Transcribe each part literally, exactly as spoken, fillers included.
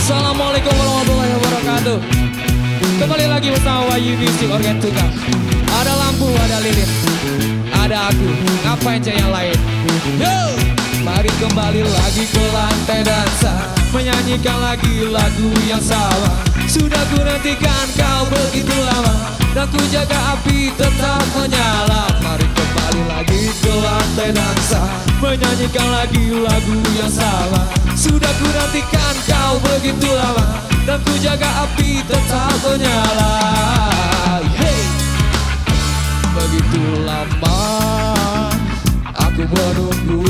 Assalamualaikum warahmatullahi wabarakatuh. Kembali lagi bersama Wahyu Music Organ Tunggal. Ada lampu, ada lilin, ada aku. Ngapain cari yang lain? Yo! Mari kembali lagi ke lantai dansa, menyanyikan lagi lagu yang sama. Sudah ku nantikan kau begitu lama, dan ku jaga api tetap menyala. Mari kembali lagi ke lantai dansa, menyanyikan lagi lagu yang sama. Sudah ku nantikan kau begitu lama, dan ku jaga api tetap menyala. Hey! Begitu lama aku menunggu,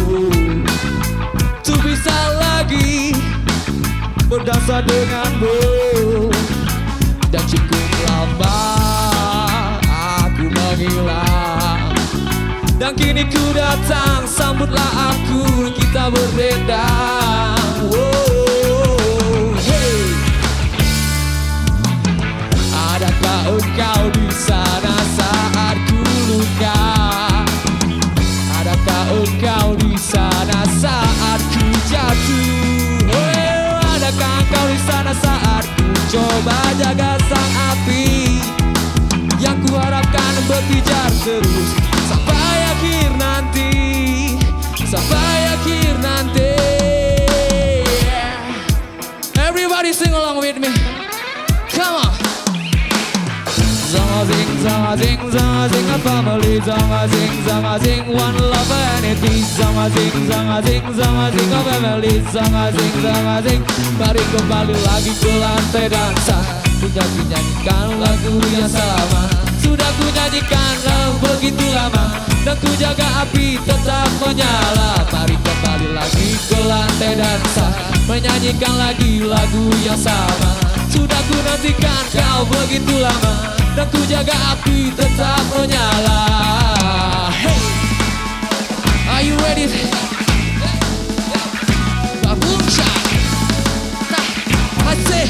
tu bisa lagi berdansa denganmu. Dan cukup lama aku menghilang, dan kini ku datang, sambutlah aku, kita berdendang. Wow, hey. Adakah engkau di sana saat ku luka? Adakah engkau di sana saat ku jatuh? Oh, adakah engkau di sana saat ku coba jaga sang api yang ku harapkan berkijar terus sampai akhir nanti, sampai akhir nanti? Everybody sing along with me. Come on. Zangazing, zangazing, zangazing, a family. Zangazing, zangazing, one love and it is. Zangazing, zangazing, zangazing, a family. Zangazing, zangazing. Mari kembali lagi ke lantai dansa. Ku nyanyikan lagu yang sama. Sudah ku nyanyikan lagu begitu lama, dan ku jaga api tetap menyala. Mari kembali lagi ke lantai dansa, menyanyikan lagi lagu yang sama. Sudah ku nantikan kau begitu lama, dan ku jaga api tetap menyala. Hey, are you ready? Babunca. Nah, masih.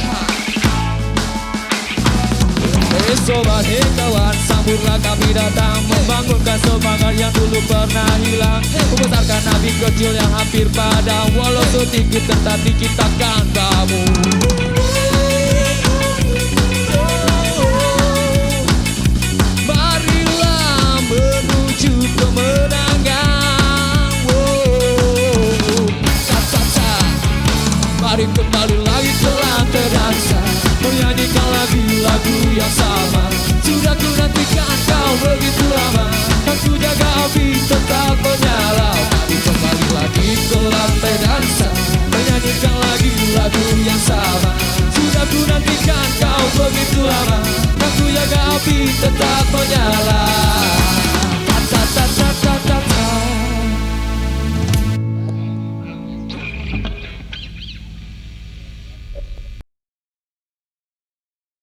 Eh, sobat, eh, kawan, sambutlah kami datang, membangunkan semangat yang dulu pernah hilang, membesarkan api kecil yang hampir padam, walau sedikit tetap diciptakan kamu. Marilah menuju kemenangan. Wow. Sa, sa, sa. Mari kembali lagi ke lantai dansa, menyanyikan lagi lagu yang sama. Sudah ku nantikan kau begitu lama, kan ku jaga api tetap menyala. Mari kembali lagi ke lantai dansa, menyanyikan lagi lagu yang sama. Sudah ku nantikan kau begitu lama, kan ku jaga api tetap menyala.